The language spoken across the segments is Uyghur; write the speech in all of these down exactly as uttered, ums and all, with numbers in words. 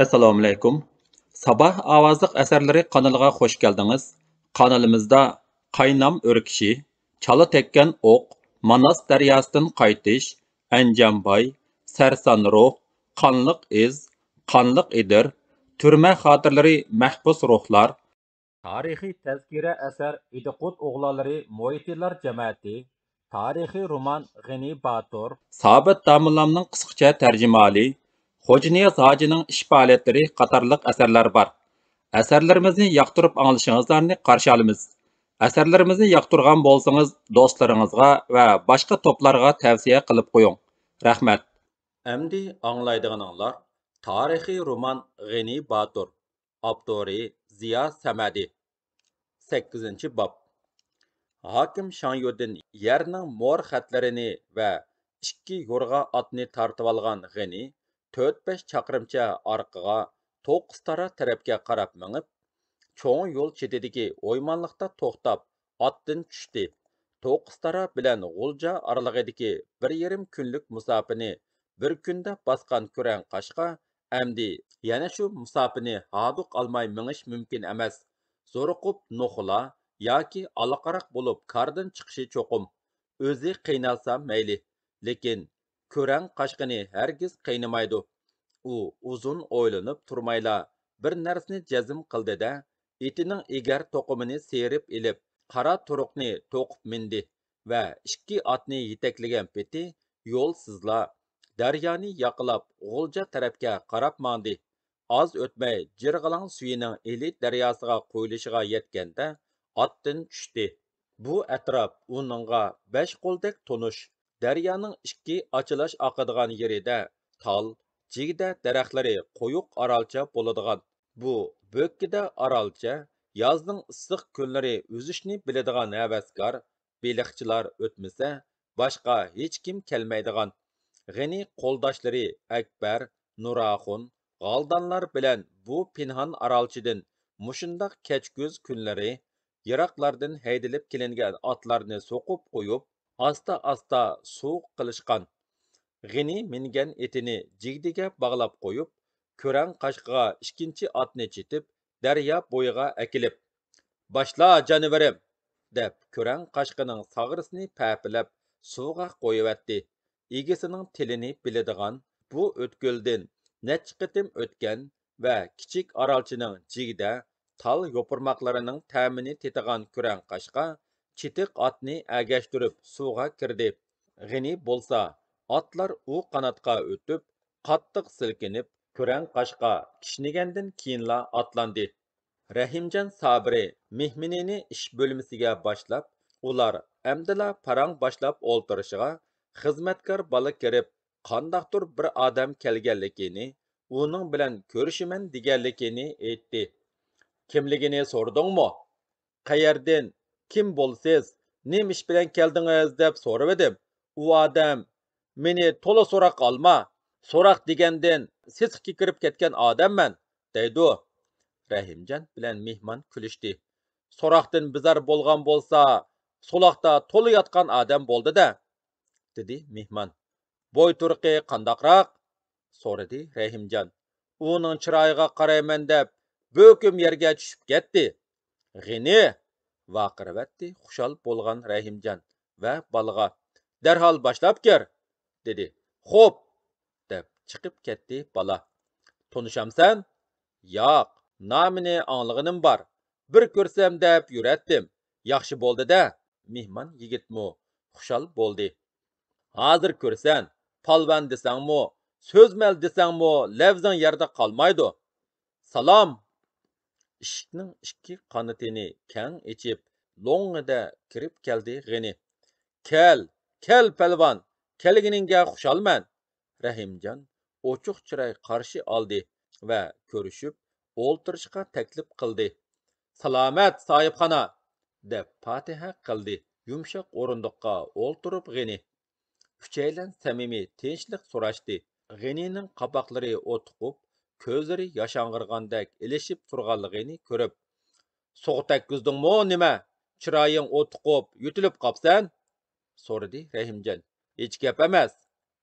ئەسسالامۇئەلەيكۇم. ساباھ ئاۋازلىق ئەسەرلىرى قانىلىغا خوش كەلدىڭىز. قانىلىمىزدا قاينام ئۆركىشى، چالا تەگكەن ئوق، ماناس دەرياسىدىن قايتىش، ئەنجانباي، سەرسان روھ، قانلىق ئىز، قانلىق ئېدىر، تۈرمە خاتىرىلىرى، مەھبۇس روھلار، تارىخىي تەزكىرە ئەسەر ئىدىقۇت ئوغلانلىرى مۇھىتىلار جەمەتى، تارىخىي رومان غېنى باتۇر، سابىت داموللامنىڭ قىسقىچە تەرجىمىھالى، خوجانىياز ھاجىنىڭ ئىش پائالىيەتلىرى قاتارلىق ئەسەرلەر بار. ئەسەرلىرىمىزنى ياقتۇرۇپ ئاڭلىشىڭىزلارنى قارشى ئالىمىز. ئەسەرلىرىمىزنى ياقتۇرغان بولسىڭىز، دوستلىرىڭىزغا ۋە باشقا توپلارغا تەۋسىيە قىلىپ قويۇڭ. رەھمەت. ئەمدى ئاڭلايدىغىنىڭلار تارىخىي رومان غېنى باتۇر. ئاپتورى زىيا سەمەدى. سەككىزىنچى باب. ھاكىم شاڭيۇدىن يەرنىڭ مور خەتلىرىنى ۋە ئىككى يورغا ئاتنى تارتىۋالغان غېنى تۆت-بەش چاقىرىمچە ئارقىغا توققۇزتارا تەرەپكە قاراپ مېڭىپ، چوڭ يول چېتىدىكى ئويمانلىقتا توختاپ، ئاتتىن چۈشتى. توققۇزتارا بىلەن غۇلجا ئارىلىقىدىكى بىر يېرىم كۈنلۈك مۇساپىنى بىر كۈندە باسقان كۆرەڭ قاشقا ئەمدى يەنە شۇ مۇساپىنى ھادۇق ئالماي مېڭىش مۇمكىن ئەمەس. زورۇقۇپ نوخۇلا ياكى ئالىقاراق بولۇپ كاردىن چىقىشى چوقۇم. ئۆزى قىينالسا مەيلى، لېكىن كۆرەڭ قاشقىنى ھەرگىز قىينىمايدۇ. ئۇ ئۇزۇن ئويلىنىپ تۇرمايلا بىر نەرسىنى جەزم قىلدى-دە، ئېتىنىڭ ئېگەر توقۇمىنى سىيرىپ ئېلىپ، قارا تۇرۇقنى توقۇپ مىندى ۋە ئىككى ئاتنى يېتەكلىگەن پېتى يولسىزلا دەريانى ياقىلاپ، غۇلجا تەرەپكە قاراپ ماڭدى. ئاز ئۆتمەي، جىرغىلاڭ سۈيىنىڭ ئىلى دەرياسىغا قۇيۇلۇشىغا يەتكەندە، ئاتتىن چۈشتى. بۇ ئەتراپ ئۇنىڭغا بەش قولدەك تونۇش. دەريانىڭ ئىككى ئاچىلاش ئاقىدىغان يېرىدە تال، جىگدە دەرەخلىرى قويۇق ئارالچا بولىدىغان. بۇ بۆككىدە ئارالچا يازنىڭ ئىسسىق كۈنلىرى ئۈزۈشنى بىلىدىغان ھەۋەسكار بېلىقچىلار ئۆتمىسە، باشقا ھېچكىم كەلمەيدىغان. غېنى قولداشلىرى ئەكبەر، نۇراخۇن، غالدانلار بىلەن بۇ پىنھان ئارالچىدىن مۇشۇنداق كەچ-كۈز كۈنلىرى يىراقلاردىن ھەيدىلىپ كېلىنگەن ئاتلارنى سوقۇپ قويۇپ، ئاستا-ئاستا سۇغا قىلىشقان. غېنى مىنگەن ئېتىنى جىگدىگە باغلاپ قويۇپ، كۆرەڭ قاشقىغا ئىككىنچى ئاتنى چېتىپ، دەريا بويىغا ئەكېلىپ، «باشلا، جانىۋىرىم!» دەپ، كۆرەڭ قاشقىنىڭ ساغرىسىنى پەپىلەپ، سۇغا قويۇۋەتتى. ئىگىسىنىڭ تىلىنى بىلىدىغان، بۇ ئۆتكۈلدىن نەچچە قېتىم ئۆتكەن ۋە كىچىك ئارالچىنىڭ جىگدە، تال يوپۇرماقلىرىنىڭ تەمىنى تېتىغان كۆرەڭ قاشقا چېتىق ئاتنى ئەگەشتۈرۈپ سۇغا كىردى. غېنى بولسا ئاتلار ئۇ قاناتقا ئۆتۈپ، قاتتىق سىلكىنىپ، كۆرەڭ قاشقا كىشنىگەندىن كېيىنلا ئاتلاندى. رەھىمجان سابىرى مېھمىنىنى ئىش بۆلمىسىگە باشلاپ، ئۇلار ئەمدىلا پاراڭ باشلاپ ئولتۇرۇشىغا، خىزمەتكار بالا كىرىپ، قانداقتۇر بىر ئادەم كەلگەنلىكىنى، ئۇنىڭ بىلەن كۆرۈشىمەن دېگەنلىكىنى ئېيتتى. «كىملىكىنى سورىدىڭمۇ؟ قەيەردىن، كىم بولىسىز، نېمە ئىش بىلەن كەلدىڭىز دەپ سورىۋىدىم. ئۇ ئادەم، مېنى تولا سوراققا ئالما، سوراق دېگەندىن سېسىقكە كىرىپ كەتكەن ئادەممەن» دەيدۇ. رەھىمجان بىلەن مېھمان كۈلۈشتى. «سوراقتىن بىزار بولغان بولسا، سولاقتا تولا ياتقان ئادەم بولدى-دە» دېدى مېھمان. «بوي تۇرقى قانداقراق؟» سورىدى رەھىمجان. «ئۇنىڭ چىرايىغا قارايمەن دەپ، بۆكۈم يەرگە چۈشۈپ كەتتى.» «غېنى!» ۋارقىرىۋەتتى خۇشال بولغان رەھىمجان ۋە بالىغا. «دەرھال باشلاپ كىر!» دېدى. «خوپ!» دەپ چىقىپ كەتتى بالا. «تونۇشامسەن؟» «ياق، نامىنى ئاڭلىغىنىم بار. بىر كۆرسەم دەپ يۈرەتتىم. ياخشى بولدى-دە.» مېھمان يىگىتمۇ خۇشال بولدى. «ھازىر كۆرىسەن، پالۋان دېسەڭمۇ، سۆزمەل دېسەڭمۇ لەۋزىڭ يەردە قالمايدۇ. سالام!» ئىشىكنىڭ ئىككى قانىتىنى كەڭ ئېچىپ، لوڭڭىدە كىرىپ كەلدى غېنى. «كەل، كەل پالۋان، كەلگىنىڭگە خۇشالمەن.» رەھىمجان ئوچۇق چىراي قارشى ئالدى ۋە كۆرۈشۈپ ئولتۇرۇشقا تەكلىپ قىلدى. «سالامەت، ساھىبخانا!» دەپ پاتىھە قىلدى. يۇمشاق ئورۇندۇققا ئولتۇرۇپ غېنى. ئۈچەيلەن سەمىمىي تىنچلىق سوراشتى. غېنىنىڭ قاپاقلىرى ئوتۇقۇپ، كۆزلىرى ياشاڭغىرىغاندەك ئېلىشىپ تۇرغانلىقىنى كۆرۈپ، «سۇغا تەگكۈزدۈڭمۇ نېمە؟ چىرايىڭ ئوتۇقۇپ، يۆتىلىپ قاپسەن؟» سورىدى رەھىمجان. «ھېچ گەپ ئەمەس.»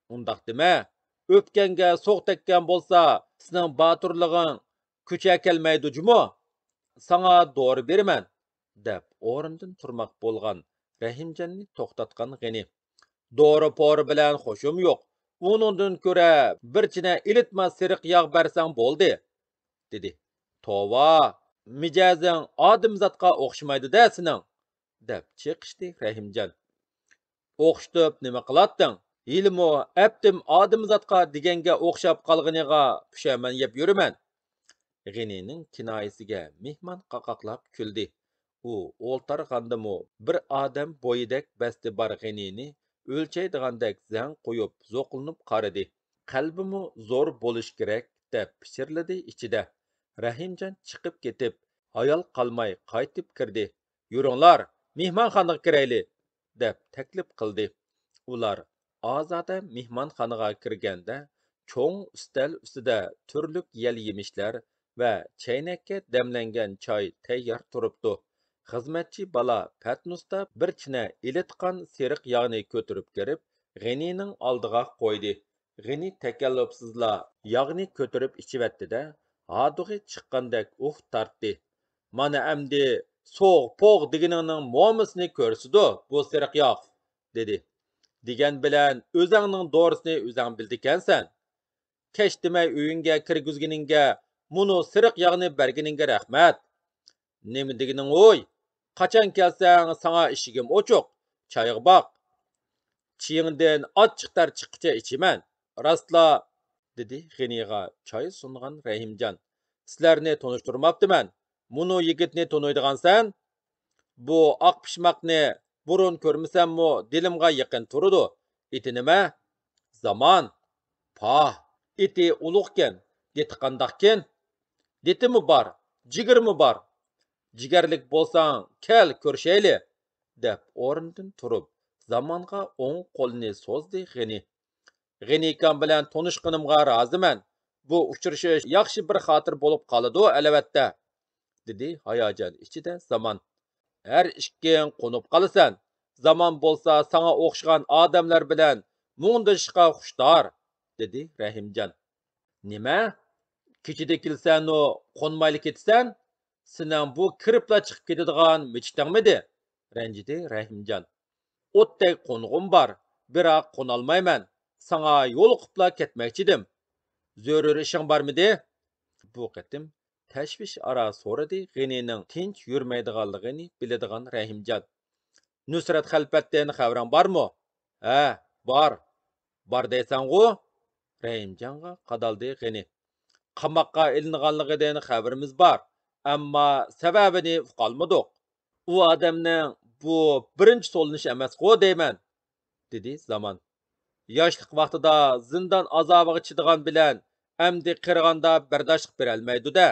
«ئۇنداق دېمە.» ئۆپكەڭگە سوغ تەگكەن بولسا، سېنىڭ باتۇرلۇقۇڭ كۈچە كەلمەيدۇ جۇمۇ. ساڭا دورا بېرىمەن، دەپ ئورنىدىن تۇرماق بولغان رەھىمجاننى توختاتقان غېنى. دورا-پورا بىلەن خوشۇم يوق. ئۇنىڭدىن كۆرە بىر چىنە ئېلىتما سېرىق ياغ بەرسەڭ بولدى، دېدى. توۋا، مىجەزىڭ ئادەمزاتقا ئوخشىمايدۇ-دە سېنىڭ، دەپ چېقىشتى رەھىمجان. ئوخشىتىپ نېمە قىلاتتىڭ؟ ھېلىمۇ ئەپتىم ئادەمزاتقا دېگەنگە ئوخشاپ قالغىنىغا پۇشايمان يەپ يۈرىمەن. غېنىنىڭ كىنايىسىگە مېھمان قاقاقلاپ كۈلدى. ئۇ ئولتۇرغاندىمۇ بىر ئادەم بويىدەك بەستى بار غېنىنى ئۆلچەيدىغاندەك زەڭ قويۇپ زوقلىنىپ قارىدى. قەلبىمۇ زور بولۇش كېرەك، دەپ پىچىرلىدى ئىچىدە. رەھىمجان چىقىپ كېتىپ، ھايال قالماي قايتىپ كىردى. يۈرۈڭلار، مېھمانخانىغا كىرەيلى، دەپ تەكلىپ قىلدى. ئۇلار ئازادە مېھمانخانىغا كىرگەندە، چوڭ ئۈستەل ئۈستىدە تۈرلۈك يەل يېمىشلەر ۋە چەينەككە دەملەنگەن چاي تەييار تۇرۇپتۇ. خىزمەتچى بالا پەتنۇستا بىر چىنە ئېلىتقان سېرىق ياغنى كۆتۈرۈپ كىرىپ، غېنىنىڭ ئالدىغا قويدى. غېنى تەكەللۇپسىزلا ياغنى كۆتۈرۈپ ئىچىۋەتتى-دە، ھادۇقى چىققاندەك ئۇھ تارتتى. مانا ئەمدى سوغ پوغ دېگىنىڭنىڭ مومىسىنى كۆرسىدۇ بۇ سېرىق ياغ، دېدى. دېگەن بىلەن ئۆزەڭنىڭ دورىسىنى ئۆزەڭ بىلىدىكەنسەن. كەچ دېمەي ئۆيۈڭگە كىرگۈزگىنىڭگە، مۇنۇ سېرىق ياغنى بەرگىنىڭگە رەھمەت. نېمە دېگىنىڭ ھوي؟ قاچان كەلسەڭ ساڭا ئىشىكىم ئوچۇق، چايغا باق. چېيىڭدىن ئاچچىق تەر چىققىچە ئىچىمەن. راستلا، دېدى غېنىغا چاي سۇنغان رەھىمجان. سىلەرنى تونۇشتۇرماپتىمەن. مۇنۇ يىگىتنى تونۇيدىغانسەن؟ بۇ ئاق پىشماقنى بۇرۇن كۆرمىسەممۇ دىلىمغا يېقىن تۇرىدۇ. ئېتى نېمە؟ زامان. پاھ، ئېتى ئۇلۇغكەن. دېتى قانداقكەن؟ دېتىمۇ بار، جىگىرىمۇ بار. جىگەرلىك بولساڭ كەل كۆرۈشەيلى، دەپ ئورنىدىن تۇرۇپ زامانغا ئوڭ قولىنى سوزدى غېنى. غېنىكام بىلەن تونۇشقىنىمغا رازىمەن. بۇ ئۇچرىشىش ياخشى بىر خاتىرە بولۇپ قالىدۇ ئەلۋەتتە، دېدى ھاياجان ئىچىدە زامان. ھەر ئىككىڭ قونۇپ قالىسەن. زامان بولسا ساڭا ئوخشىغان ئادەملەر بىلەن مۇڭدىشىشقا خۇشتار، دېدى رەھىمجان. نېمە؟ كېچىدە كېلىسەنۇ قونمايلا كېتىسەن؟ سېنىڭ بۇ كىرىپلا چىقىپ كېتىدىغان مىچىتىڭمىدى؟ رەنجىدى رەھىمجان. ئوتتەك قونغۇم بار، بىراق قونالمايمەن. ساڭا يولۇقۇپلا كەتمەكچىدىم. زۆرۈر ئىشىڭ بارمىدى؟ بۇ قېتىم تەشۋىش ئارا سورىدى غېنىنىڭ تىنچ يۈرمەيدىغانلىقىنى بىلىدىغان رەھىمجان. نۇسرەت خەلپەتتىن خەۋىرىڭ بارمۇ؟ ھە، بار. بار دەيسەنغۇ؟ رەھىمجانغا قادالدى غېنى. قاماققا ئېلىنغانلىقىدىن خەۋىرىمىز بار، ئەمما سەۋەبىنى ئۇقالمىدۇق. ئۇ ئادەمنىڭ بۇ بىرىنچى سولىنىشى ئەمەسقۇ دەيمەن، دېدى زامان. ياشلىق ۋاقتىدا زىندان ئازابىغا چىدىغان بىلەن ئەمدى قېرىغاندا بەرداشلىق بېرەلمەيدۇ-دە،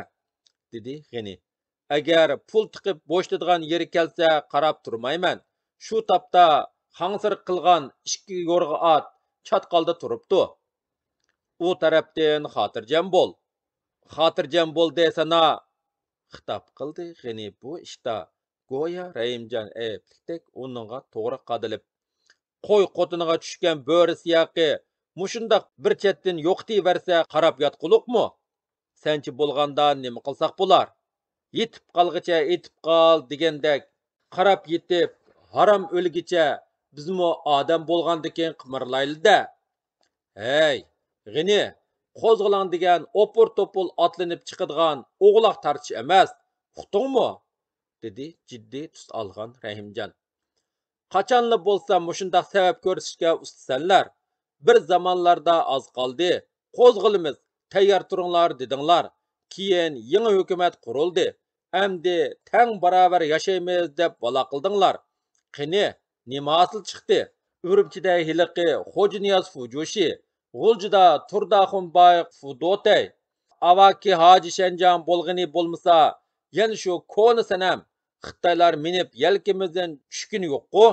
دېدى غېنى. ئەگەر پۇل تىقىپ بوشىتىدىغان يېرى كەلسە قاراپ تۇرمايمەن. شۇ تاپتا خاڭسىر قىلغان ئىككى يورغا ئات چاتقالدا تۇرۇپتۇ. ئۇ تەرەپتىن خاتىرجەم بول. خاتىرجەم بول دېسەنا، خىتاب قىلدى غېنى بۇ ئىشتا، گويا رەھىمجان ئەيىبلىكتەك ئۇنىڭغا توغرا قادىلىپ. قوي قوتىنىغا چۈشكەن بۆرە سىياقى مۇشۇنداق بىر چەتتىن يوقىتىۋەرسە قاراپ ياتقۇلۇقمۇ؟ سەنچە بولغاندا نېمە قىلساق بولار؟ يېتىپ قالغىچە يېتىپ قال دېگەندەك، قاراپ يېتىپ، ھارام ئۆلگىچە بىزمۇ ئادەم بولغاندىكىن قىمىرلايلى-دە. ھەي، غېنى، قوزغىلاڭ دېگەن ئوپۇر-توپۇل ئاتلىنىپ چىقىدىغان ئوغلاق تارتىش ئەمەس، ئۇقتۇڭمۇ؟ دېدى جىددىي تۈس ئالغان رەھىمجان. قاچانلا بولسا مۇشۇنداق سەۋەب كۆرسىتىشكە ئۇستىسەنلەر. بىر زامانلاردا ئاز قالدى، قوزغىلىمىز، تەييار تۇرۇڭلار دېدىڭلار. كېيىن يېڭى ھۆكۈمەت قۇرۇلدى. ئەمدى تەڭ باراۋەر ياشايمىز دەپ ۋالا قىلدىڭلار. قېنى، نېمە ھاسىل چىقتى؟ ئۈرۈمچىدە ھېلىقى خوجانىياز فۇجۇشى، غۇلجىدا تۇرداخۇن باي فۇدوتەي، ئاۋاكى ھاجى شەنجاڭ بولغىنى بولمىسا، يەنە شۇ كونا سەنەم خىتايلار مىنىپ يەلكىمىزدىن چۈشكىنى يوققۇ؟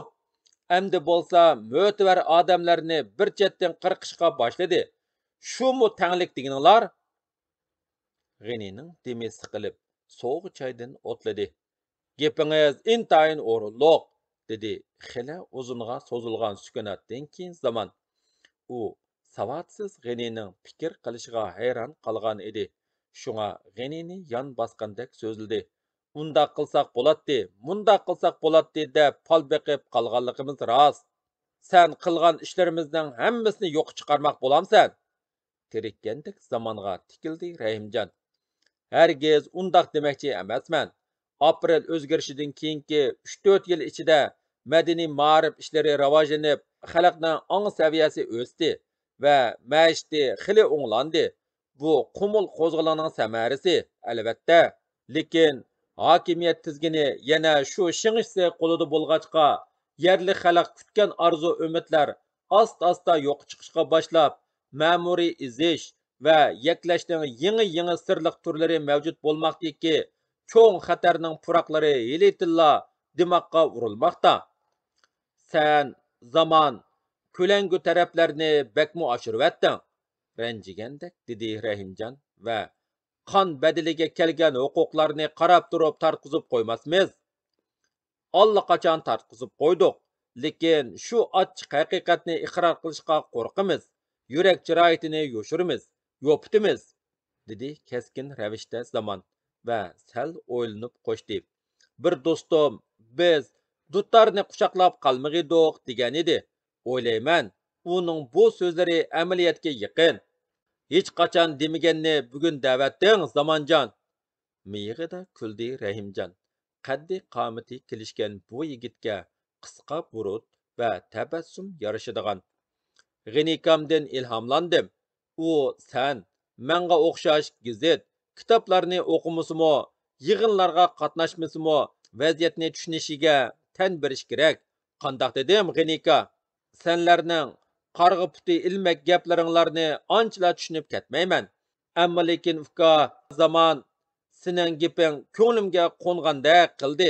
ئەمدى بولسا مۆتىۋەر ئادەملەرنى بىر چەتتىن قىرقىشقا باشلىدى. شۇمۇ تەڭلىك دېگىنىڭلار؟ غېنىنىڭ دېمى سىقىلىپ، سوغۇق چايدىن ئوتلىدى. گېپىڭىز ئىنتايىن ئورۇنلۇق، دېدى خېلى ئۇزۇنغا سوزۇلغان سۈكۈناتتىن كېيىن زامان. ئۇ ساۋاتسىز غېنىنىڭ پىكىر قىلىشىغا ھەيران قالغان ئىدى. شۇڭا غېنىنى يان باسقاندەك سۆزلىدى. ئۇنداق قىلساق بولاتتى، مۇنداق قىلساق بولاتتى دەپ پال بېقىپ قالغانلىقىمىز راست. سەن قىلغان ئىشلىرىمىزنىڭ ھەممىسىنى يوققا چىقارماق بولامسەن؟ تېرىككەندەك زامانغا تىكىلدى رەھىمجان. ھەرگىز ئۇنداق دېمەكچى ئەمەسمەن. ئاپرېل ئۆزگىرىشىدىن كېيىنكى ئۈچ تۆت يىل ئىچىدە مەدەنىي مائارىپ ئىشلىرى راۋاجلىنىپ، خەلقنىڭ ئاڭ سەۋىيەسى ئۆستى ۋە مەئىشىتى خېلى ئوڭلاندى. بۇ قۇمۇل قوزغىلىڭنىڭ سەمەرىسى، ئەلۋەتتە. لېكىن ھاكىمىيەت تىزگىنى يەنە شۇ شېڭ شىسەي قولىدا بولغاچقا، يەرلىك خەلق كۈتكەن ئارزۇ-ئۈمىدلەر ئاستا-ئاستا يوققا چىقىشقا باشلاپ، مەمۇرىي ئېزىش ۋە يەكلەشنىڭ يېڭى-يېڭى سىرلىق تۈرلىرى مەۋجۇت بولماقتىكى چوڭ خەتەرنىڭ پۇراقلىرى ھېلىتىنلا دىماغقا ئۇرۇلماقتا. سەن، زامان، كۆلەڭگە تەرەپلەرنى بەكمۇ ئاشۇرۇۋەتتىڭ، رەنجىگەندەك دېدى رەھىمجان ۋە قان بەدىلىگە كەلگەن ھوقۇقلارنى قاراپ تۇرۇپ تارتقۇزۇپ قويماسمىز. ئاللىقاچان تارتقۇزۇپ قويدۇق، لېكىن شۇ ئاچچىق ھەقىقەتنى ئىقرار قىلىشقا قورقىمىز، يۈرەك جاراھىتىنى يوشۇرىمىز، يوپىتىمىز، دېدى كەسكىن رەۋىشتە زامان ۋە سەل ئويلىنىپ قوشتى. بىر دوستۇم، بىز دۇتارنى قۇچاقلاپ قالمىغىيدۇق دېگەنىدى. ئويلايمەن، ئۇنىڭ بۇ سۆزلىرى ئەمەلىيەتكە يېقىن. ھېچقاچان دېمىگەننى بۈگۈن دەۋەتتىڭ، زامانجان. مىيىقىدا كۈلدى رەھىمجان. قەددى قامىتى كېلىشكەن بۇ يىگىتكە قىسقا بۇرۇت ۋە تەبەسسۇم يارىشىدىغان. غېنىكامدىن ئىلھاملاندىم. ئۇ سەن، ماڭا ئوخشاش گېزىت، كىتابلارنى ئوقۇمىسىمۇ، يىغىنلارغا قاتناشمىسىمۇ، ۋەزىيەتنى چۈشىنىشىگە تەن بېرىش كېرەك. قانداق دېدىم، غېنىكا؟ سەنلەرنىڭ قارغا پۇتى ئىلمەك گەپلىرىڭلارنى ئانچىلا چۈشىنىپ كەتمەيمەن. ئەمما لېكىن، ئۇكا، زامان، سېنىڭ گېپىڭ كۆڭلۈمگە قونغاندەك قىلدى.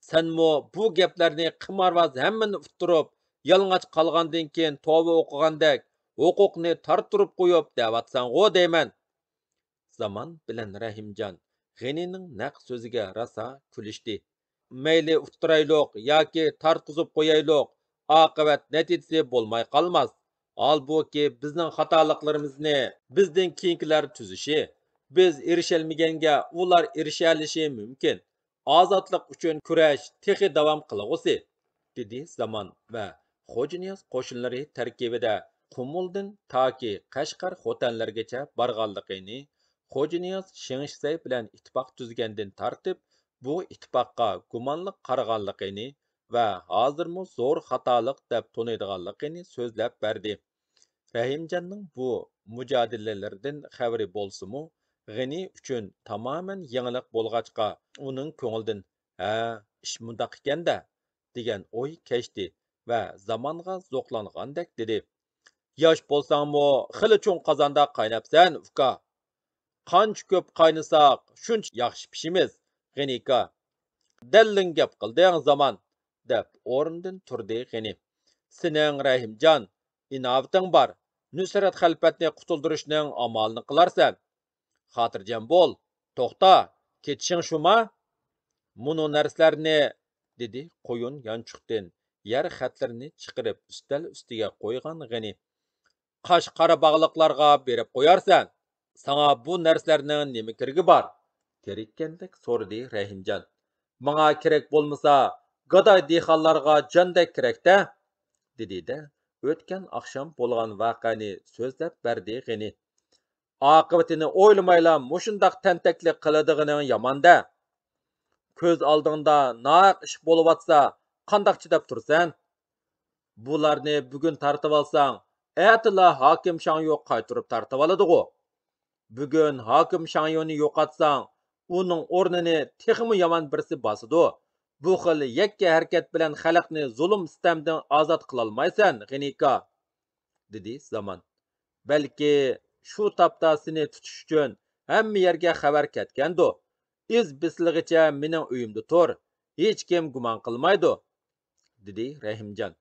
سەنمۇ بۇ گەپلەرنى قىمارۋاز ھەممىنى ئۇتتۇرۇپ، يالىڭاچ قالغاندىن كېيىن توۋا ئوقۇغاندەك ھوقۇقنى تارتتۇرۇپ قويۇپ دەۋاتساڭغۇ دەيمەن. زامان بىلەن رەھىمجان غېنىنىڭ نەق سۆزىگە راسا كۈلۈشتى. مەيلى ئۇتتۇرايلۇق ياكى تارتقۇزۇپ قويايلۇق، ئاقىۋەت نەتىجىسى بولماي قالماس. ھالبۇكى، بىزنىڭ خاتالىقلىرىمىزنى بىزدىن كېيىنكىلەر تۈزۈشى، بىز ئېرىشەلمىگەنگە ئۇلار ئېرىشەلىشى مۇمكىن. ئازادلىق ئۈچۈن كۈرەش تېخى داۋام قىلغۇسى، دېدى زامان ۋە خوجانىياز قوشۇنلىرى تەركىبىدە قۇمۇلدىن تاكى قەشقەر خوتەنلەرگىچە بارغانلىقىنى، خوجانىياز شېڭ شىسەي بىلەن ئىتتىپاق تۈزگەندىن تارتىپ بۇ ئىتتىپاققا گۇمانلىق قارىغانلىقىنى ۋە ھازىرمۇ زور خاتالىق دەپ تونۇيدىغانلىقىنى سۆزلەپ بەردى. رەھىمجاننىڭ بۇ مۇجادىلىلىرىدىن خەۋىرى بولسىمۇ، غېنى ئۈچۈن تامامەن يېڭىلىق بولغاچقا، ئۇنىڭ كۆڭلىدىن، ھە، ئىش مۇنداق ئىكەن-دە، دېگەن ئوي كەچتى ۋە زامانغا زوقلانغاندەك دېدى: ياش بولساڭمۇ، خېلى چوڭ قازاندا قايناپسەن، ئۇكا. قانچە كۆپ قاينىساق، شۇنچە ياخشى پىشىمىز، غېنىكا. دەللىڭ گەپ قىلدىڭ، زامان، دەپ ئورنىدىن تۇردى غېنى. سېنىڭ، رەھىمجان، ئىناۋىتىڭ بار، نۇسرەت خەلپەتنى قۇتۇلدۇرۇشنىڭ ئامالىنى قىلارسەن. خاتىرجەم بول، توختا، كېتىشىڭ شۇما؟ مۇنۇ نەرسىلەرنى، دېدى قويۇن يانچۇقتىن يەر خەتلىرىنى چىقىرىپ ئۈستەل ئۈستىگە قويغان غېنى. قاش قارا باغلىقلارغا بېرىپ قويارسەن. ساڭا بۇ نەرسىلەرنىڭ نېمە كېرىكى بار؟ تېرىككەندەك سورىدى رەھىمجان. ماڭا كېرەك بولمىسا، گاداي دېھقانلارغا جاندەك كېرەك-دە، دېدى-دە، ئۆتكەن ئاخشام بولغان ۋەقەنى سۆزلەپ بەردى غېنى. ئاقىۋىتىنى ئويلىمايلا مۇشۇنداق تەنتەكلىك قىلىدىغىنىڭ يامان-دە. كۆز ئالدىڭدا ناھەق ئىش بولۇۋاتسا، قانداق چىداپ تۇرىسەن؟ بۇلارنى بۈگۈن تارتىۋالساڭ، ئەتىلا ھاكىم شاڭيو قايتۇرۇپ تارتىۋالىدىغۇ. بۈگۈن ھاكىم شاڭيونى يوقاتساڭ، ئۇنىڭ ئورنىنى تېخىمۇ يامان بىرسى باسىدۇ. بۇ خىل يەككە ھەرىكەت بىلەن خەلقنى زۇلۇم-سىتەمدىن ئازاد قىلالمايسەن، غېنىكا، دېدى زامان. بەلكى شۇ تاپتا سېنى تۇتۇش ئۈچۈن ھەممە يەرگە خەۋەر كەتكەندۇ. ئىز بېسىلغىچە مېنىڭ ئۆيۈمدە تۇر، ھېچكىم گۇمان قىلمايدۇ، دېدى رەھىمجان.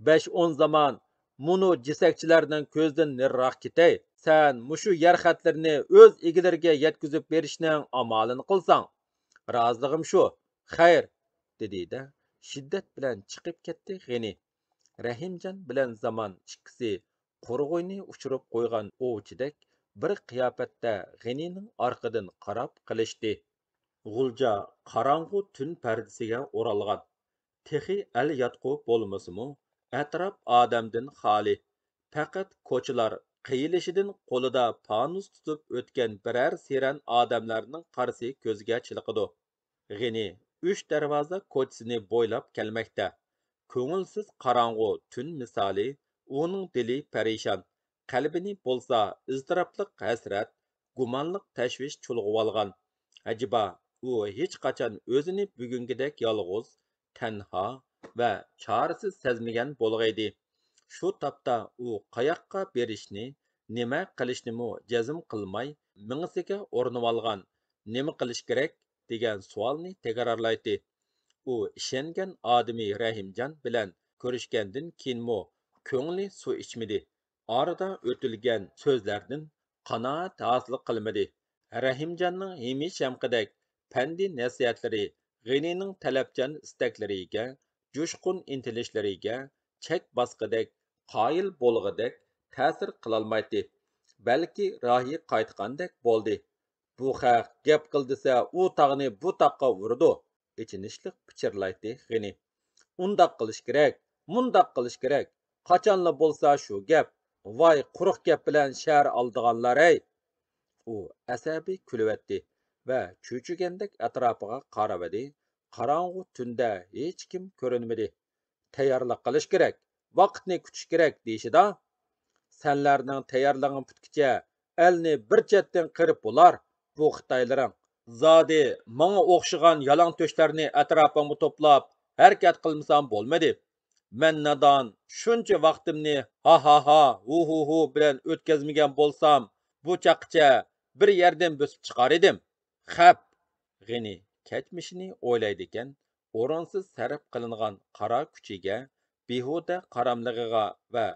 بەش ئون زامان مۇنۇ جېسەكچىلەرنىڭ كۆزىدىن نېرىراق كېتەي، سەن مۇشۇ يەر خەتلىرىنى ئۆز ئىگىلىرىگە يەتكۈزۈپ بېرىشنىڭ ئامالىنى قىلساڭ، رازىلىقىم شۇ، خەير، دېدى-دە، شىددەت بىلەن چىقىپ كەتتى غېنى. رەھىمجان بىلەن زامان ئىككىسى قۇرغۇينى ئۇچۇرۇپ قويغان ئوۋچىدەك بىر قىياپەتتە غېنىنىڭ ئارقىدىن قاراپ قېلىشتى. غۇلجا قاراڭغۇ تۈن پەردىسىگە ئورالغان. تېخى ئەل ياتقۇ بولمىسىمۇ، ئەتراپ ئادەمدىن خالىي. پەقەت كوچىلار قىيىلىشىدىن قولىدا پانۇس تۇتۇپ ئۆتكەن بىرەر سىرەن ئادەملەرنىڭ قارىسى كۆزگە چېلىقىدۇ. غېنى ئۈچ دەرۋازا كوچىسىنى بويلاپ كەلمەكتە. كۆڭۈلسىز قاراڭغۇ تۈن مىسالى، ئۇنىڭ دىلى پەرىشان، قەلبىنى بولسا ئىزتىراپلىق ھەسرەت، گۇمانلىق تەشۋىش چۇلغىۋالغان. ئەجەبا، ئۇ ھېچقاچان ئۆزىنى بۈگۈنكىدەك يالغۇز، تەنھا ۋە چارىسىز سەزمىگەن بولغىيدى. شۇ تاپتا ئۇ قاياققا بېرىشنى، نېمە قىلىشنىمۇ جەزم قىلماي، مېڭىسىگە ئورنىۋالغان «نېمە قىلىش كېرەك؟» دېگەن سوئالنى تەكرارلايتتى. ئۇ ئىشەنگەن ئادىمى رەھىمجان بىلەن كۆرۈشكەندىن كېيىنمۇ كۆڭلى سۇ ئىچمىدى. ئارىدا ئۆتۈلگەن سۆزلەردىن قانائەت ھاسىل قىلمىدى. رەھىمجاننىڭ ھىمىشەمقىدەك پەندى نەسىھەتلىرى غېنىنىڭ تەلەپچان ئىستەكلىرىگە، جۇشقۇن ئىنتىلىشلىرىگە چەك باسقىدەك، قايىل بولغىدەك تەسىر قىلالمايتتى. بەلكى رايى قايتقاندەك بولدى. «بۇ خەق گەپ قىل دېسە، ئۇ تاغنى بۇ تاغقا ئۇرىدۇ»، ئېچىنىشلىق پىچىرلايتتى غېنى. «ئۇنداق قىلىش كېرەك، مۇنداق قىلىش كېرەك. قاچانلا بولسا شۇ گەپ. ۋاي، قۇرۇق گەپ بىلەن شەھەر ئالىدىغانلار ھەي!» ئۇ ئەسەبىي كۈلۈۋەتتى ۋە چۆچۈگەندەك ئەتراپىغا قاراۋىدى. قاراڭغۇ تۈندە ھېچكىم كۆرۈنمىدى. «تەييارلىق قىلىش كېرەك، ۋاقىتنى كۈتۈش كېرەك» دېيىشىدا، «سەنلەرنىڭ تەييارلىقىڭ پۈتكىچە ئەلنى بىر چەتتىن قىرىپ بولار، بۇ خىتايلىرىڭ. زادى ماڭا ئوخشىغان يالاڭ تۆشلەرنى ئەتراپىڭغا توپلاپ ھەرىكەت قىلمىسام بولمىدى. مەن نادان، شۇنچە ۋاقتىمنى ھاھاھا، ھۇھۇھۇ بىلەن ئۆتكۈزمىگەن بولسام، بۇ چاغقىچە بىر يەردىن بۆسۈپ چىقارىدىم.» خەپ! غېنى كەچمىشىنى ئويلايدىكەن، ئورۇنسىز سەرپ قىلىنغان قارا كۈچىگە، بىھۇدە قاراملىقىغا ۋە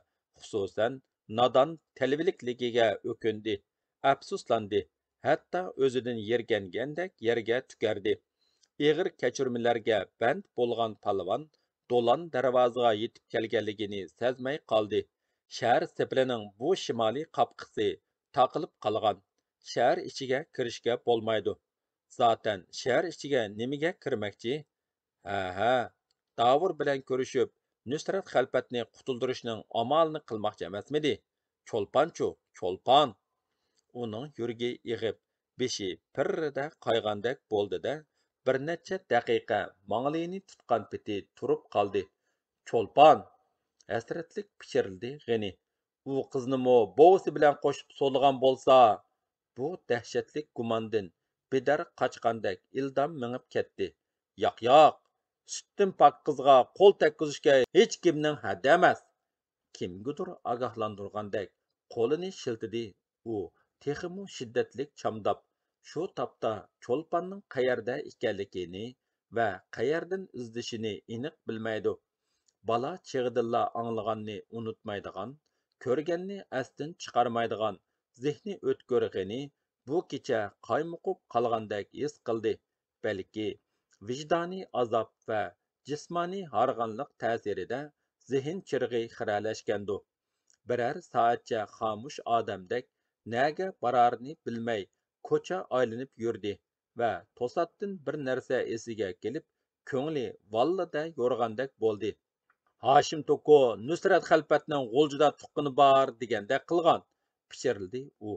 خۇسۇسەن نادان تەلۋىلىكلىكىگە ئۆكۈندى، ئەپسۇسلاندى، ھەتتا ئۆزىدىن يىرگەنگەندەك يەرگە تۈكەردى. ئېغىر كەچۈرمىلەرگە بەند بولغان پالۋان دولان دەرۋازىغا يېتىپ كەلگەنلىكىنى سەزمەي قالدى. شەھەر سېپىلىنىڭ بۇ شىمالىي قاپقىسى تاقىلىپ قالغان. شەھەر ئىچىگە كىرىشكە بولمايدۇ. زاتەن شەھەر ئىچىگە نېمىگە كىرمەكچى؟ ھە، ھە، داۋۇر بىلەن كۆرۈشۈپ، نۇسرەت خەلپەتنى قۇتۇلدۇرۇشنىڭ ئامالىنى قىلماقچى ئەمەسمىدى؟ چولپانچۇ، چولپان! ئۇنىڭ يۈرىكى ئېغىپ، بېشى پىررىدە قايغاندەك بولدى-دە، بىر نەچچە دەقىقە ماڭىلىنى تۇتقان پېتى تۇرۇپ قالدى. چولپان! ھەسرەتلىك پىچىرلىدى غېنى. ئۇ قىزنىمۇ بوۋىسى بىلەن قوشۇپ سولىغان بولسا! بۇ دەھشەتلىك گۇماندىن بىدار قاچقاندەك ئىلدام مېڭىپ كەتتى. ياق، ياق! سۈتتىن پاك قىزغا قول تەگكۈزۈشكە ھېچكىمنىڭ ھەددى ئەمەس! كىمگىدۇر ئاگاھلاندۇرغاندەك قولىنى شىلتىدى. ئۇ تېخىمۇ شىددەتلىك چامداپ، شۇ تاپتا چولپاننىڭ قەيەردە ئىكەنلىكىنى ۋە قەيەردىن ئىزدىشىنى ئېنىق بىلمەيدۇ. بالا چېغىدىنلا ئاڭلىغاننى ئۇنتۇمايدىغان، كۆرگەننى ئەستىن چىقارمايدىغان زېھنى ئۆتكۈر غېنى بۇ كېچە قايمۇقۇپ قالغاندەك ھېس قىلدى. بەلكى ۋىجدانىي ئازاب ۋە جىسمانىي ھارغىنلىق تەسىرىدە زېھىن چىرىغى خىرەلەشكەندۇ. بىرەر سائەتچە خامۇش ئادەمدەك نەگە بارارىنى بىلمەي كوچا ئايلىنىپ يۈردى ۋە توساتتىن بىر نەرسە ئېسىگە كېلىپ، كۆڭلى ۋاللىدە يورۇغاندەك بولدى. «ھاشىم توكو نۇسرەت خەلپەتنىڭ غۇلجىدا تۇغقىنى بار دېگەندەك قىلغان»، پىچىرلىدى ئۇ.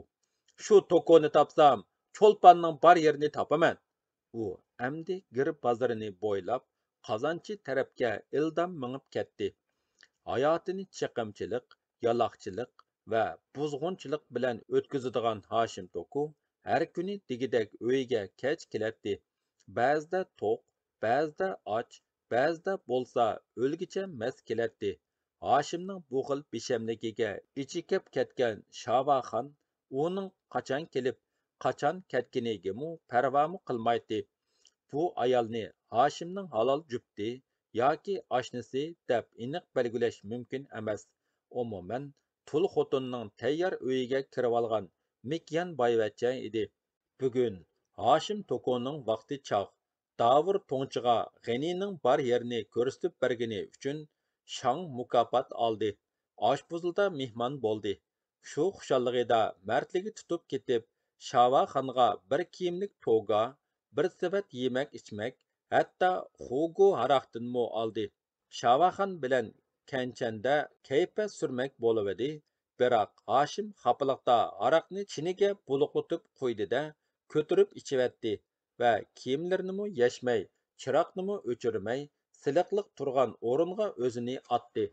«شۇ توكونى تاپسام، چولپاننىڭ بار يېرىنى تاپىمەن.» ئۇ ئەمدى گىر بازىرىنى بويلاپ، قازانچى تەرەپكە ئىلدام مېڭىپ كەتتى. ھاياتىنى چېقىمچىلىق، يالاقچىلىق ۋە بۇزغۇنچىلىق بىلەن ئۆتكۈزىدىغان ھاشىم توكو ھەر كۈنى دېگۈدەك ئۆيىگە كەچ كېلەتتى. بەزىدە توق، بەزىدە ئاچ، بەزىدە بولسا ئۆلگۈچە مەست كېلەتتى. ھاشىمنىڭ بۇ خىل بىشەملىكىگە ئىچى كەپ كەتكەن شاۋاخان ئۇنىڭ قاچان كېلىپ، قاچان كەتكىنىگىمۇ پەرۋامۇ قىلمايتتى. بۇ ئايالنى ھاشىمنىڭ ھالال جۈپتى ياكى ئاشنىسى دەپ ئېنىق بەلگىلەش مۇمكىن ئەمەس. ئومۇمەن، تۇل خوتۇننىڭ تەييار ئۆيىگە كىرىۋالغان مىكيان بايۋەچچە ئىدى. بۈگۈن ھاشىم توكونىڭ ۋاقتى چاغ. داۋۇر تۇڭچىغا غېنىنىڭ بار يېرىنى كۆرسىتىپ بەرگىنى ئۈچۈن شاڭ مۇكاپات ئالدى. ئاشپۇزۇلدا مېھمان بولدى. شۇ خۇشاللىقىدا مەردلىكى تۇتۇپ كېتىپ، شاۋاخانغا بىر كىيىملىك توگا، بىر سېۋەت يېمەك-ئىچمەك، ھەتتا خۇگۇ ھاراقتىنمۇ ئالدى. شاۋاخان بىلەن كەنچەندە كەيپە سۈرمەك بولۇۋىدى، بىراق ھاشىم خاپىلىقتا ھاراقنى چىنىگە بۇلۇقلىتىپ قۇيدى-دە، كۆتۈرۈپ ئىچىۋەتتى ۋە كىيىملىرىنىمۇ يەشمەي، چىراغنىمۇ ئۆچۈرمەي، سىلىقلىق تۇرغان ئورۇنغا ئۆزىنى ئاتتى.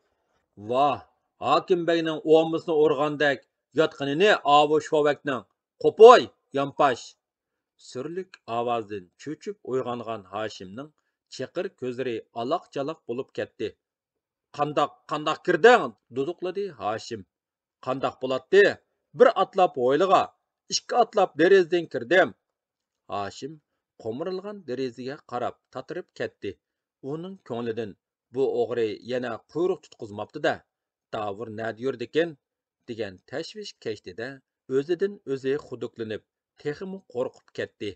ۋاھ، ھاكىم بەگنىڭ ئومىسىنى ئۇرغاندەك ياتقىنىنى ئاۋۇ شوۋەكنىڭ! قوپۇي، يانپاش! سۈرلۈك ئاۋازدىن چۆچۈپ ئويغانغان ھاشىمنىڭ چېقىر كۆزلىرى ئالاق-چالاق بولۇپ كەتتى. قانداق، قانداق كىردىڭ؟ دۇدۇقلىدى ھاشىم. قانداق بولاتتى؟ بىر ئاتلاپ ھويلىغا، ئىككى ئاتلاپ دېرىزىدىن كىردىم. ھاشىم قومۇرۇلغان دېرىزىگە قاراپ تاتىرىپ كەتتى. ئۇنىڭ كۆڭلىدىن بۇ ئوغرى يەنە قۇيرۇق تۇتقۇزماپتۇ-دە، داۋۇر نەدە يۈرىدىكىن؟ دېگەن تەشۋىش كەچتى-دە، ئۆزىدىن ئۆزى خۇدۇكلىنىپ، تېخىمۇ قورقۇپ كەتتى.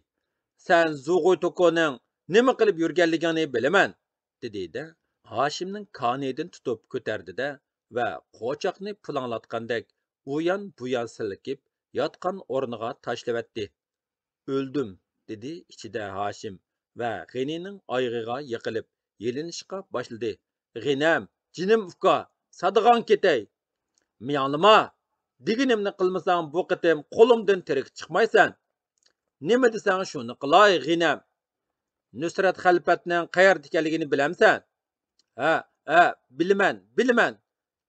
سەن زۇغۇي توكونىڭ نېمە قىلىپ يۈرگەنلىكىڭنى بىلىمەن، دېدى-دە، ھاشىمنىڭ كانىيىدىن تۇتۇپ كۆتەردى-دە ۋە قوچاقنى پۇلاڭلاتقاندەك ئۇيان-بۇيان سىلكىپ، ياتقان ئورنىغا تاشلىۋەتتى. ئۆلدۈم، دېدى ئىچىدە ھاشىم ۋە غېنىنىڭ ئايىغىغا يىقىلىپ يېلىنىشقا باشلىدى. غېنەم، جېنىم ئۇكا، سادىغاڭ كېتەي! مىياڭلىما! دېگىنىمنى قىلمىساڭ بۇ قېتىم قولۇمدىن تىرىك چىقمايسەن! نېمە دېسەڭ شۇنى قىلاي، غېنەم! نۇسرەت خەلپەتنىڭ قەيەردە ئىكەنلىكىنى بىلەمسەن؟ ھە، ھە، بىلىمەن، بىلىمەن!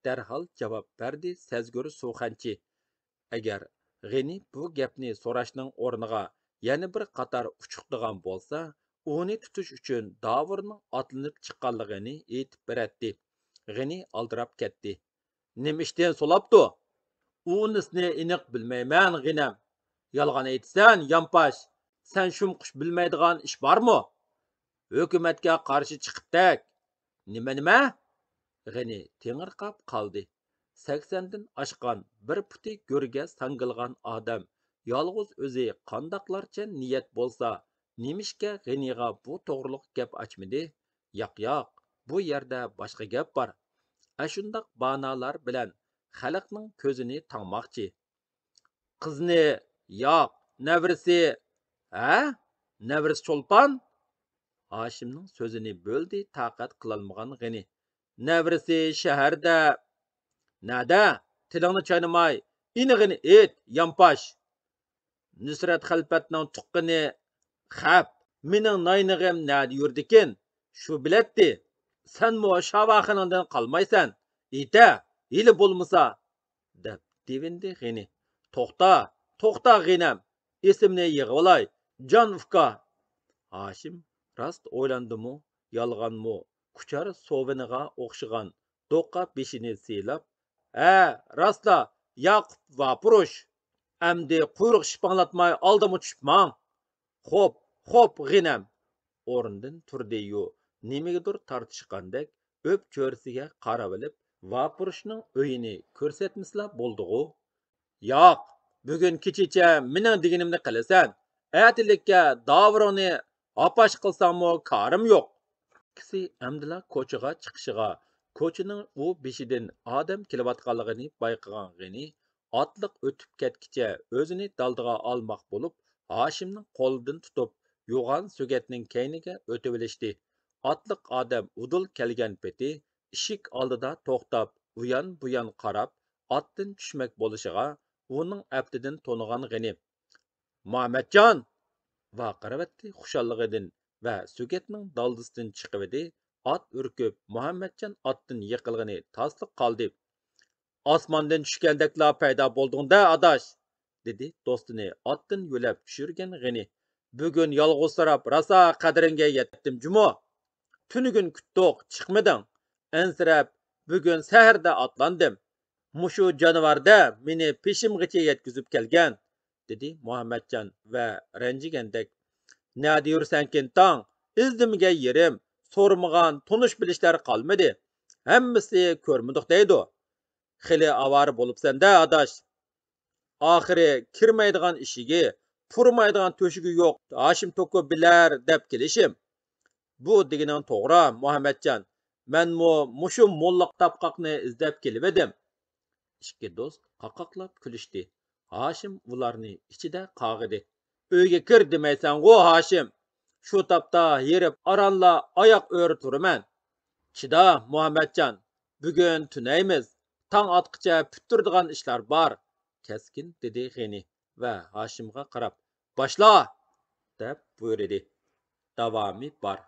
دەرھال جاۋاب بەردى سەزگۈر سۇخەنچى. ئەگەر غېنى بۇ گەپنى سوراشنىڭ ئورنىغا يەنە بىر قاتار ئۇچۇقلىغان بولسا، ئۇنى تۇتۇش ئۈچۈن داۋۇرنىڭ ئاتلىنىپ چىققانلىقىنى ئېيتىپ بېرەتتى. غېنى ئالدىراپ كەتتى. نېمە ئىشتىن سولاپتۇ؟ ئۇنىسىنى ئېنىق بىلمەيمەن، غېنەم. يالغان ئېيتىسەن، يانپاش. سەن شۇمقۇش بىلمەيدىغان ئىش بارمۇ؟ ھۆكۈمەتكە قارشى چىقىپتەك. نېمە، نېمە؟ غېنى تېڭىرقاپ قالدى. سەكسەندىن ئاشقان، بىر پۇتى گۆرگە ساڭگىلىغان ئادەم يالغۇز ئۆزى قانداقلارچە نىيەت بولسا، نېمىشقا غېنىغا بۇ توغرۇلۇق گەپ ئاچمىدى؟ ياق، ياق، بۇ يەردە باشقا گەپ بار. ئەشۇنداق بانالار بىلەن خەلقنىڭ كۆزىنى تاڭماقچى. قىزنى؟ ياق، نەۋرىسى. ھە؟ نەۋرىسى چولپان؟ ھاشىمنىڭ سۆزىنى بۆلدى تاقەت قىلالمىغان غېنى. نەۋرىسى شەھەردە. نەدە؟ تىلىڭنى چاينىماي، ئېنىقىنى ئېيت، يانپاش! نۇسرەت خەلپەتنىڭ تۇغقىنى خەپ. مېنىڭ ناينىغىم نەدە يۈرىدىكىن؟ شۇ بىلەتتى. سەنمۇ شاۋاخىنىڭدىن قالمايسەن. ئېيتە، ھېلى بولمىسا! دەپ دېۋىندى غېنى. توختا، توختا غېنەم، ئېسىمنى يىغىۋالاي، جان ئۇكا! ھاشىم راست ئويلاندىمۇ، يالغانمۇ، كۇچار سوۋىنىغا ئوخشىغان دوقا بېشىنى سىيلاپ، ھە، راستلا، ياقۇپ ۋاپۇرۇش! ئەمدى قۇيرۇق شىپاڭلاتماي ئالدىمغا چۈشۈپ ماڭ! خوپ، خوپ، غېنەم! ئورنىدىن تۇردى-يۇ، نېمىگىدۇر تارتىشقاندەك ئۆپچۆرىسىگە قاراۋېلىپ، ۋاپۇرۇشنىڭ ئۆيىنى كۆرسەتمىسىلا بولدىغۇ؟ ياق، بۈگۈن كېچىچە مېنىڭ دېگىنىمنى قىلىسەن. ئەتىلىككە داۋۇرۇڭنى ھاپاش قىلساڭمۇ كارىم يوق. ئىككىسى ئەمدىلا كوچىغا چىقىشىغا، كوچىنىڭ ئۇ بېشىدىن ئادەم كېلىۋاتقانلىقىنى بايقىغان غېنى ئاتلىق ئۆتۈپ كەتكىچە ئۆزىنى دالدىغا ئالماق بولۇپ، ھاشىمنىڭ قولىدىن تۇتۇپ، يوغان سۆگەتنىڭ كەينىگە ئۆتۈۋېلىشتى. ئاتلىق ئادەم ئۇدۇل كەلگەن پېتى ئىشىك ئالدىدا توختاپ، ئۇيان-بۇيان قاراپ، ئاتتىن چۈشمەك بولۇشىغا، ئۇنىڭ ئەپتىدىن تونۇغان غېنى. مۇھەممەتجان! ۋارقىراۋەتتى خۇشاللىقىدىن ۋە سۆگەتنىڭ دالدىسىدىن چىقىۋىدى، ئات ئۈركۈپ، مۇھەممەتجان ئاتتىن يىقىلغىنى تاسلا قالدى. ئاسماندىن چۈشكەندەكلا پەيدا بولدۇڭ-دە، ئاداش! دېدى دوستىنى ئاتتىن يۆلەپ چۈشۈرگەن غېنى. بۈگۈن يالغۇزسىراپ راسا قەدرىڭگە يەتتىم جۇمۇ! تۈنۈگۈن كۈتتۇق، چىقمىدىڭ. ئەنسىرەپ، بۈگۈن سەھەردە ئاتلاندىم. مۇشۇ جانىۋار-دە مېنى پېشىمغىچە يەتكۈزۈپ كەلگەن، دېدى مۇھەممەتجان ۋە رەنجىگەندەك. نەدە يۈرسەڭكىن تاڭ؟ ئىزدىمىگەن يېرىم، سورىمىغان تونۇش-بىلىشلەر قالمىدى. ھەممىسى كۆرمىدۇق دەيدۇ. خېلى ئاۋارە بولۇپسەن-دە، ئاداش. ئاخىرى كىرمەيدىغان ئىشىكى، پۇرىمايدىغان تۆشۈكى يوق ھاشىم توكۇ بىلەر دەپ كېلىشىم. بۇ دېگىنىڭ توغرا، مۇھەممەتجان. مەنمۇ مۇشۇ موللاق تاپقاقنى ئىزدەپ كېلىۋىدىم. ئىككى دوست قاقاقلاپ كۈلۈشتى. ھاشىم ئۇلارنى ئىچىدە قاغىدى. ئۆيگە كىر دېمەيسەنغۇ، ھاشىم! شۇ تاپتا ھېرىپ ئارانلا ئاياق ئۆرە تۇرىمەن. چىدا، مۇھەممەتجان، بۈگۈن تۈنەيمىز، تاڭ ئاتقىچە پۈتتۈرىدىغان ئىشلار بار، كەسكىن دېدى غېنى ۋە ھاشىمغا قاراپ، باشلا! دەپ بۇيرۇدى. داۋامى بار.